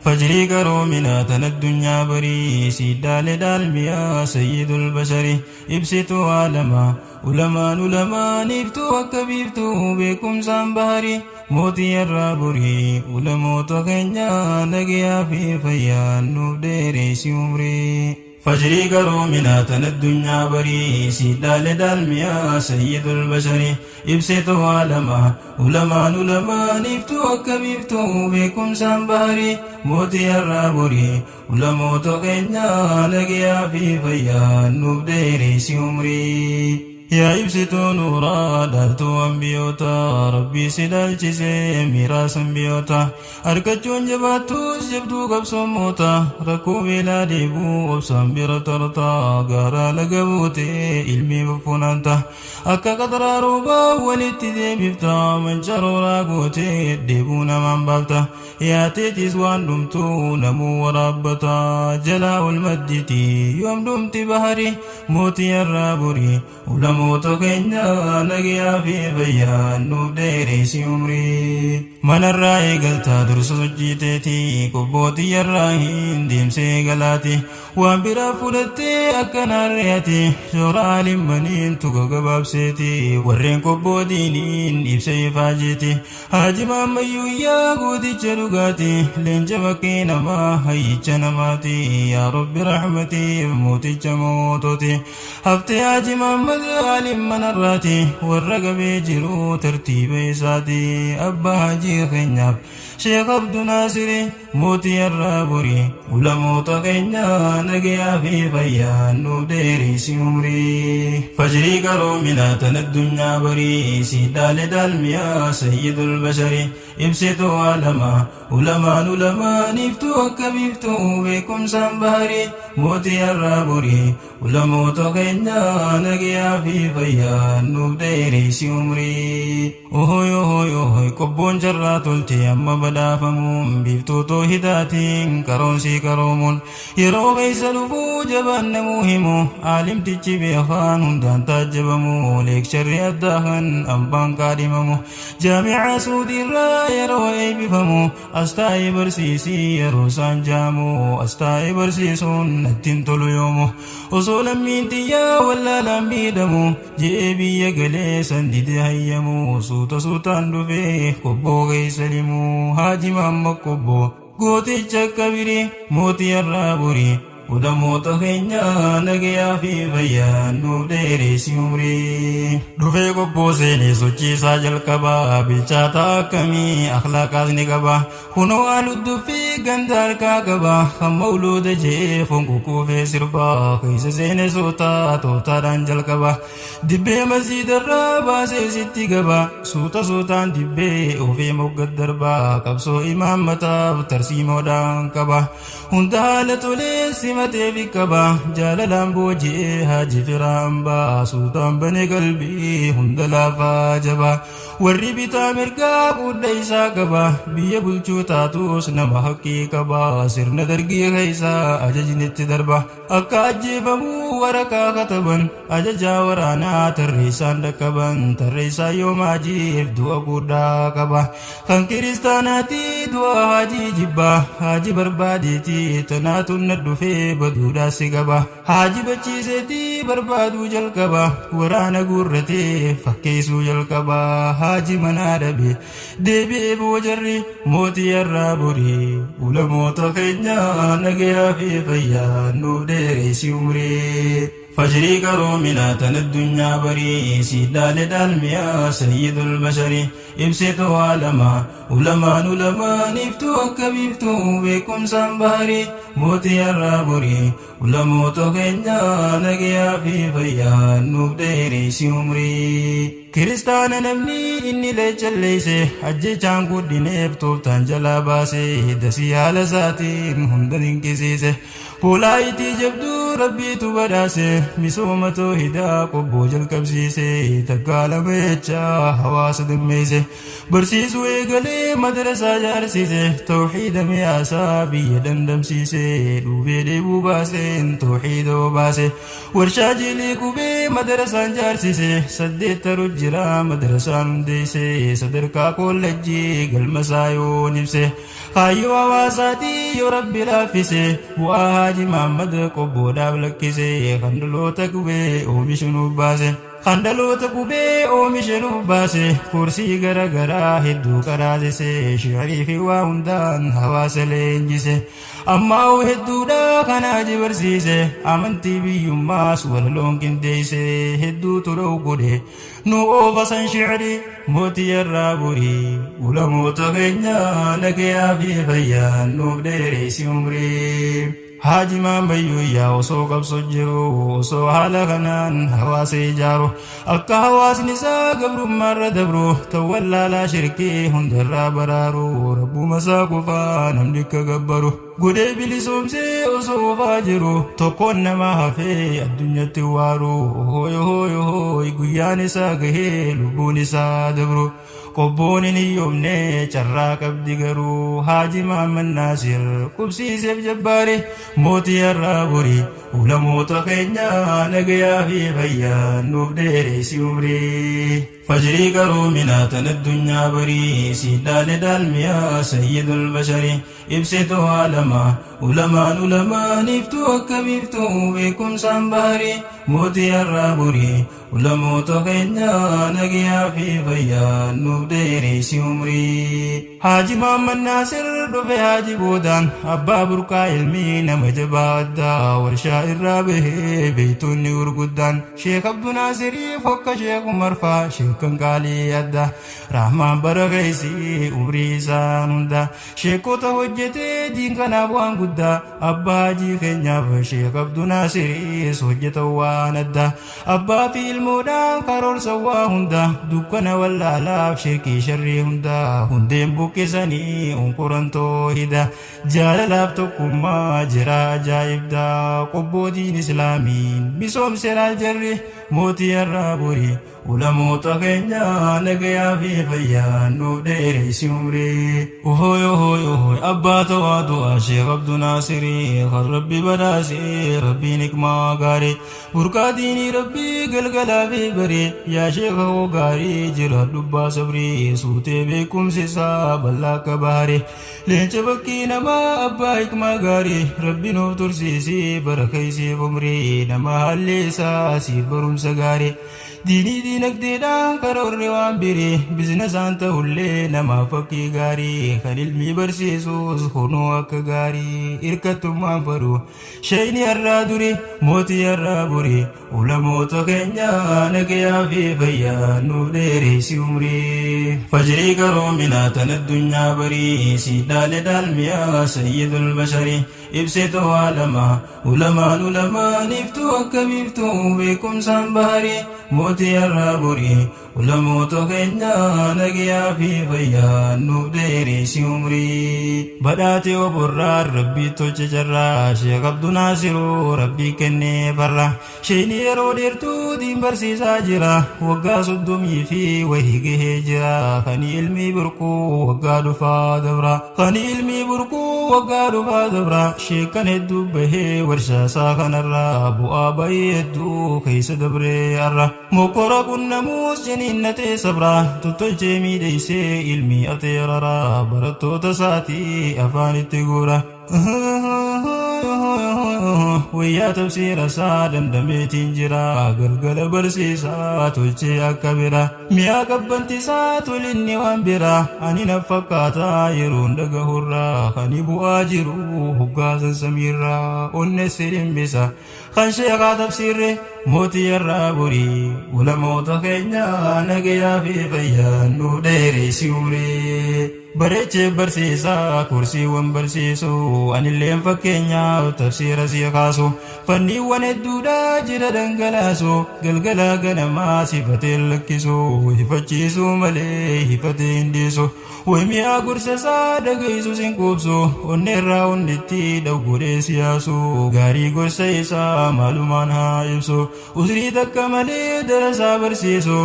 Fajrii qaroominaa tan addunyaa barii, siiddaalee dhaalmiyaa sayyidul bashari, ibsituu aalamaa, ulamaan ulamaan iftuu akka biiftuu beekumsaan baharii, mootii irraa borii, ulamoota keenyaa nagayaa fi fayyaan nuuf dheeressi umrii. Fajrii qaroominaa tan addunyaa barii, siiddaalee dhaalmiyaa sayyidul bashari, ibsituu aalamaa, ulamaan ulamaan iftuu akka biiftuu beekumsaan baharii, mootii irraa borii, ulamoota keenyaa nagayaa fi fayyaan nuuf dheeressi umrii. Yaa ibsituu nuuraa dhaaltuu ambiyoota, rabbii si dhaalchisee miraasa ambiyoota, argachuun jabaattus jabduu qabsoommoota, rakkoo beelaa deebuu obsaan bira tarta, gaaraa laga buutee ilmii fuffunaanta, akka qaxaraa roobaa walitti deebifta, mancarooraa gootee deebuu namaan baafta, yaateetis waan dhumtuu namuu waraabbata, jalaa ol madditi yoom dhumti bahari, mootii irraa borii, ulamoota keenya nagayaa fi fayyaan nuuf dheeressi umrii. Manarraa eegaltaa dursa sochiiteeti, qobbootii irraa hin deemsee galaati, waan biraa fudhattee akkanaan re'ati, shoora alimmaniin tuka gabaabseeti, warreen qobbootiiniin ibsa ifaajeeti, Haaji Maammayyuu yaa gooticha dhugaati, leenca bakkee namaa hayyicha namaati, yaa Rabbi rahmatiif mooticha moototi, haftee Haaji Maammad alimmanarraati, warra qabee jiru tartiiba isaati, abbaa hajii keenyaaf Sheekh Abdu Naasiri, mootii irraa borii, ulamoota keenya nagayaa fi fayyaan nuuf dheeressi umrii. Fajrii qaroominaa tan addunyaa barii, siiddaalee dhaalmiyaa sayyidul bashari, ibsituu aalamaa, ulamaan ulamaan iftuu akka biiftuu beekumsaan baharii, mootii irraa borii, ulamoota keenya nagayaa fi fayyaan nuuf dheeressi umrii. Ohoy ohoy ohoy, qobboon jarraa tolte amma badhaafamuun, biiftuu toohidaatiin qaroonsii qaroomuun, yeroo keessa dhufuu jabaan namuu himu, aalimtichi beekaan hundaan taajjabamu, leekcharri addaa kan abbaan kaadhimamu, jaami'aa suudiirraa yeroo eebbifamu, as taa'ee barsiisii yeroo isaan jaamu, as taa'ee barsiisuun natti hin tolu yoomu, osoo lammiin xiyyaa wallaalaan miidhamu je'ee biyya galee san dide hayyamu, suuta suutaan dhufee qobboo keessa limu, Haaji Maamma qobboo gooticha kabirii, mootii irraa borii, ulamoota keenya nagayaa fi fayyaan nuuf dheeressi umrii. Dhufee qobboo seenee sochiisaa jalqabaa, bilchaataa akkamii akhlaaqaas ni qaba, kunoo haaludduu fi ganda harkaa qaba, kan mawluuda jee foon kukuufee sirbaa, keessa seene suutaa tooftaadhaan jalqaba, dibbee masjiidarraa baasee sitti gaba, suuta suutaan dibbee ofii moggat darbaa, qabsoo imaammataaf tarsiimoodhaan qaba, hunda haala tolee simatee fi qaba, jaalalaan booji'ee haaji firaan baa, suutaan bane qalbii hunda laafaa jaba, warri bitaa mirgaa qudda isaa qaba, biyya bulchuu taatus nama haqqii qaba, sirna dargii keessaa ajajnitti darba, akka ajjeefamuu waraqaa kataban, ajajaa waraanaa tarreessaan dhaqqaban, tarreessaa yoom haajiif du'a guddaa qaba, kan kiristaanaati du'a haajii jibba, haaji barbaadeeti tanaatu na dhufee baduudhaa si qaba, haaji bachiiseeti barbaaduu jalqaba, waraana guurratee fakkeessuu jalqaba, haaji manaa dhabe deebi'ee boojarri, mootii irraa borii, ulamoota keenya nagayaa fi fayyaan nuuf dheeressi umrii. Fajrii qaroominaa tan addunyaa barii, siiddaalee dhaalmiyaa sayyidul bashari, ibsituu aalamaa, ulamaan ulamaan iftuu akka biiftuu beekumsaan baharii, mootii irraa borii, ulamoota keenya nagayaa fi fayyaan nuuf dheeressi umrii. Kiristaana namni inni leechalleesse, ajjechaan guddineef tooftaan jalaa baase, dasii haala isaatiin hunda dinqisiise, fuulaayitii jabduu Rabbiitu badhaase, misooma toohidaa Qobboo jalqabsiise, takkaa lama jechaa hawaasa dammeeyse, barsiisuu eegalee madrasaa jaarsiise, tawhiida mi'aasaa biyya dhandhamsiise, dhuubee dheebuu baaseen tawhiida obaase, warshaa jiilii qubee madrasaan jaarsise, saddeet taru jira madrasaan hundeeyse, sadarkaa kollejjii galmasaa yoon ibse. Kaayyoo hawaasaatii yoo Rabbi laaffise, bu'aa Haaji Mahaammad Qobboodhaaf lakkise, kan dhaloota qubee oomishu nuuf baase. Kan dhaloota qubee oomishe nuuf baase, koorsii gara garaa hedduu qaraasise, shi'rii fi waa hundaan hawaasa leenjise. Ammaa'uu hedduudha kan Haaji barsiise, amantii biyyummaas walaloon qindeesse, hedduu turuu godhe. Nu oofa san shi'rii mootii irraa burii, ulamoota keenya nagayaa fi fayyaan nuuf dheeressi umrii. Haaji Maammayyuu osoo qabsoo jiru, osoo haala kanaan hawaasa ijaaru, akka hawaasni isaa gabrummaarra dabru, tawwallaalaa shirkii hundarraa baraaru, rabbuma isaa qofaa namni akka gabbaru godhee bilisoomsee osoo oofaa jiru, tokkoon nama hafee addunyatti waaru, hooy hooy hooy, guyyaan isaa gahee lubbuun isaa dabru. Qobboon hin hiyyoomne carraa qabdi garuu, Haaji Mahammad Naasir qubsiiseef jabbaare, mootii har'aa borii, ulamoota keenya nagayaa fi fayyaa nuuf dheeressi umrii. Fajrii qaroominaa tan addunyaa barii, siidhaalee daalmiyaa sayyidul bashari, ibsituu alamaa, ulamaan ulamaan iftuu akka biiftuu, beekumsaan baharii, mootii har'aa borii, ulamoota keenya nagayaa fi fayyaa nuuf dheeressi umrii. Haaji Mahammad Naasir dhufe haaji boodaan, abbaa burqaa ilmii, nama jabaa addaa, warshaa irraa bahee beeytonni gurguddaan, Sheek Abdu Naasirii fokka Sheek Umar faa, sheekan qaalii adda, Rahmaan bara keessa umrii isaan hunda, sheekota hojjetee diin kanaaf waan guddaa, abbaa hajii keenyaaf Sheek Abdu Naasiriis hojjetan waan adda, abbaa fi ilmoodhaan karoorsa waa hunda, dukkana wallaalaaf shirkii sharrii hunda hundeen buqqisanii unquran toohida, jaalalaaf tokkummaa jira ajaa'ibdaa, Qobbootiin Islaamiin misoomseraal jarri, mootii har'aa borii, ulamoota keenya nagayaa fi fayyaa nuuf dheeressi umrii. Ohoy ohoy ohoy, abbaa tawaa du'aa Sheekh Abdu Naasirii, kan Rabbi badhaasee Rabbiin hikmaa gaarii, burqaa diinii Rabbii galgalaa fi barii, yaa sheeka koo gaarii jira dubbaa sabrii, suutee beekumsi isaa bal'aa akka baharii, leenca bakkii namaa, abbaa hikmaa gaarii, Rabbi nuuf tursiisii bara keessiif umrii, nama haalli isaa siif barumsa gaarii, diinii diinagdeedhaan karoorri waan birii, bizinasaan ta'ullee namaaf fakkii gaarii, kan ilmii barsiisus kunuu akka gaarii, hirkattummaan fadhu sheeyni har'aa duri, mootii har'aa borii, ulamoota keenya nagayaa fi fayyaa nuuf dheeressi umrii. Fajrii qaroominaa tan addunyaa barii, siidhaalee daalmiyaa sayyidul basharii, ibsituu alamaa, ulamaan ulamaan iftuu akka biiftuu, beekumsaan baharii, mootii har'aa borii, ulamoota keenya nagayaa fi fayyaa nuuf dheeressi umrii. Badhaatee oborraa Rabbii tolche carraa, Sheek Abdu Naasiruu Rabbii kennee farra, sheeni yeroo dheertuu diin barsiisaa jira, waggaa 30 fi wahii gahee jira, kan ilmii burquu waggaa dhufaa dabra, kan ilmii burquu waggaa dhufaa dabra, sheekan hedduu bahee warshaa isaa kanarraa, bu'aa bayii hedduu keessa dabree har'a mokkora qunnamuus jeniinnatee sabra tottolchee miidheessee ilmii ateerara barattoota isaatii afaan itti guura. Wayyaa tafsiira isaa dandameetiin jira, galgala barsiisaa tolchee akka bira, mi'a qabbantisaa tolinni waan bira, ani na fakkaataa yeroon dhagahurraa, kani bu'aa jiru hoggaasan samiirraa, onne sirimbisa kan sheekaa tafsiirre, mootii irraa borii, ulamoota keenya nagayaa fi fayyaa nu dheeressi umrii. Bareechee barsiisaa kursiiwwan barsiisu, anilleen fakkeenyaaf tafsiira sii kaasu. Fanniiwwan hedduudha jira dhangalaasu, galgala ganamaa sifatee lakkisu, hifachiisu malee hifatee hin dhiisu. Waymiyaa gorsa isaa dhageessu sin quubsu, onneerraa onnetti dhawgodhee siyaasu. Gaarii gorsa isaa maalumaan haa ibsu, usrii takka malee darasaa barsiisu.